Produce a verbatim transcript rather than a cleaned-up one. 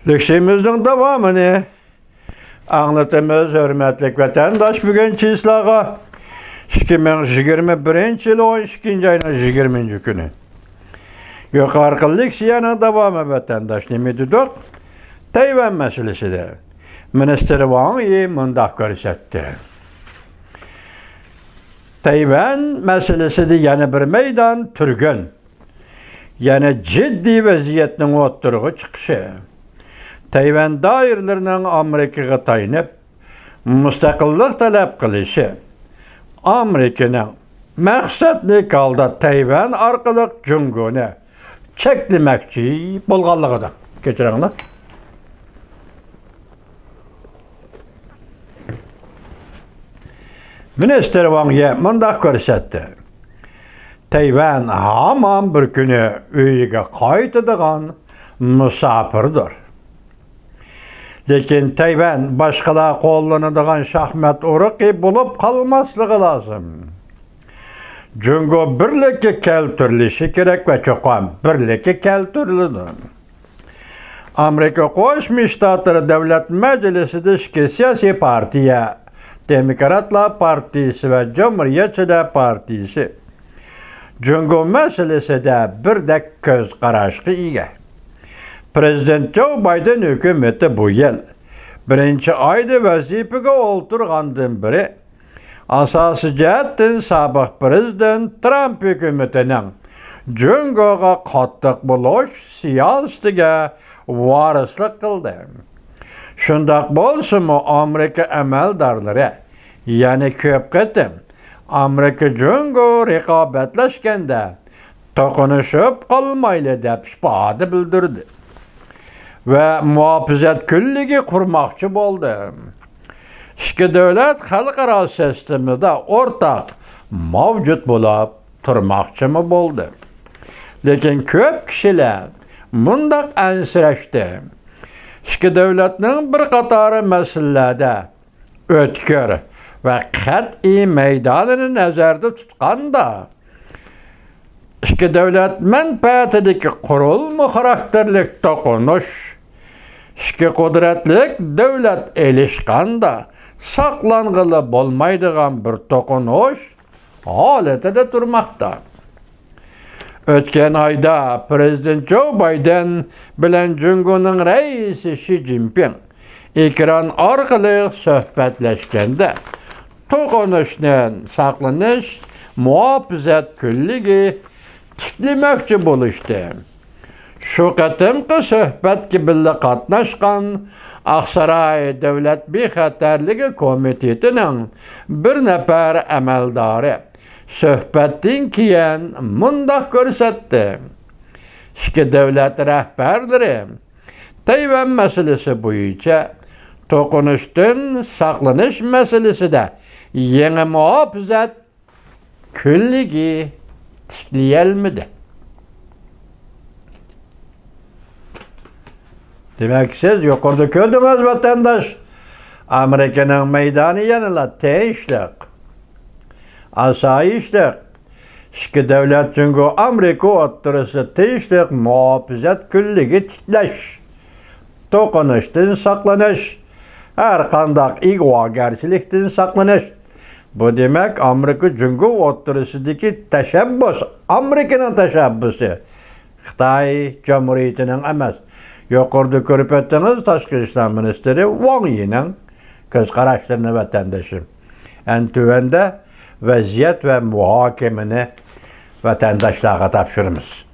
لېكسىيىمىزنىڭ داۋامىنى ئاڭلىتىمىز، ھۆرمەتلىك ۋەتەنداش. بۈگۈن چىسلاغا ئىككى مىڭ يىگىرمە بىرىنچى يىل ئون ئىككىنچى ئاينىڭ يىگىرمىنچى كۈنى. يۇقىرىقى لېكسىيەنىڭ داۋامى ۋەتەنداش نېمە دېدۇق؟ تەيۋەن مەسىلىسىدە مىنىستىر ۋاڭ يى مۇنداق كۆرسەتتى. تەيۋەن مەسىلىسىدە يەنە بىر مەيدان تۈرگۈن، يەنە جىددىي ۋەزىيەتنىڭ ئوتتۇرىغا چىقىشى، تەيۋەن دائىرىلىرىنىڭ ئامېرىكىغا تايىنىپ مۇستەقىللىق تەلەپ قىلىشى، ئامېرىكىنىڭ مەقسەتلىك ھالدا تەيۋەن ئارقىلىق جۇڭگونى چەكلىمەكچى بولغانلىقىدا، كەچۈرۈڭلار. مىنىستىر ۋاڭ يى مۇنداق كۆرسەتتى: تەيۋەن ھامان بىر كۈنى ئۆيىگە قايتىدىغان مۇساپىردۇر. لېكىن تەيۋەن باشقىلار قوللىنىدىغان شاھمات ئۇرۇقى بولۇپ قالماسلىقى لازىم. جۇڭگو بىرلىككە كەلتۈرۈلۈشى كېرەك ۋە چوقۇم بىرلىككە كەلتۈرۈلىدۇ. ئامېرىكا قوشما شتاتلىرى دۆلەت مەجلىسىدە ئىككى سىياسىي پارتىيە، دېموكراتلار پارتىيىسى ۋە جۇمھۇرىيەتچىلەر پارتىيىسى، جۇڭگو مەسىلىسىدە بىردەك كۆز قاراشقا ئىگە. پىرېزىدېنت جو بايدېن ھۆكۈمىتى بۇ يىل بىرىنچى ئايدا ۋەزىپىگە ئولتۇرغاندىن بېرى، ئاساسىي جەھەتتىن سابىق پىرېزىدېنت ترامپ ھۆكۈمىتىنىڭ جۇڭگوغا قاتتىق بولۇش سىياسىتىگە ۋارىسلىق قىلدى. شۇنداق بولسىمۇ، ئامېرىكا ئەمەلدارلىرى يەنە كۆپ قېتىم ئامېرىكا جۇڭگو رىقابەتلەشكەندە توقۇنۇشۇپ قالمايلى دەپ ئىپادە بىلدۈردى ۋە مۇھاپىزەت كۈنلۈكى قۇرماقچى بولدى. ئىككى دۆلەت خەلقئارا سىستېمىدا ئورتاق مەۋجۇت بولۇپ تۇرماقچىمۇ بولدى. لېكىن كۆپ كىشىلەر مۇنداق ئەنسىرەشتى: ئىككى دۆلەتنىڭ بىر قاتار مەسىلىلەردە ئۆتكۈر ۋە قەتئىي مەيدانىنى نەزەردە تۇتقاندا، ئىككى دۆلەت مەنپەئەتىدىكى قۇرۇلما خاراكتېرلىك توقۇنۇش، ئىككى قۇدرەتلىك دۆلەت ئېلىشقاندا ساقلانغىلى بولمايدىغان بىر توقۇنۇش ھالىتىدە تۇرماقتا. ئۆتكەن ئايدا پىرېزىدېنت جو بايدېن بىلەن جۇڭگونىڭ رەئىسى شى جىنپىڭ ئېكران ئارقىلىق سۆھبەتلەشكەندە، توقۇنۇشتىن ساقلىنىش مۇھاپىزەت كۈنلۈكى تىكلىمەكچى بولۇشتى. شۇ قېتىمقى سۆھبەتكە بىللە قاتناشقان ئاقساراي دۆلەت بىخەتەرلىكى كومىتېتىنىڭ بىر نەپەر ئەمەلدارى سۆھبەتتىن كېيىن مۇنداق كۆرسەتتى: ئىككى دۆلەت رەھبەرلىرى تەيۋەن مەسىلىسى بويىچە توقۇنۇشتىن ساقلىنىش مەسىلىسىدە يېڭى مۇھاپىزەت كۈنلۈكى تىكلىيەلمىدى. دېمەك، سىز يۇقىرىدا كۆردىڭىز، ۋەتەنداش، ئامېرىكىنىڭ مەيدانى يەنىلا تىنچلىق، ئاسايىشلىق، ئىككى دۆلەت جۇڭگو ئامېرىكا ئوتتۇرىسىدا تىنچلىق مۇھاپىزەت كۈنلۈكى تىكلەش، توقۇنۇشتىن ساقلىنىش، ھەر قانداق ئىگىۋارگەرچىلىكتىن ساقلىنىش. بۇ دېمەك، ئامېرىكا جۇڭگو ئوتتۇرىسىدىكى تەشەببۇس، ئامېرىكىنىڭ تەشەببۇسى، خىتاي جۇمھۇرىيىتىنىڭ ئەمەس. يۇقىرىدا كۆرۈپ ئۆتتىڭىز، تاشقى ئىشلار مىنىستىرى ۋاڭ يىنىڭ كۆز قاراشلىرىنى، ۋەتەندىشىم. ئەنە تۆۋەندە ۋەزىيەت ۋە مۇھاكىمىنى ۋەتەنداشلارغا تاپشۇرىمىز.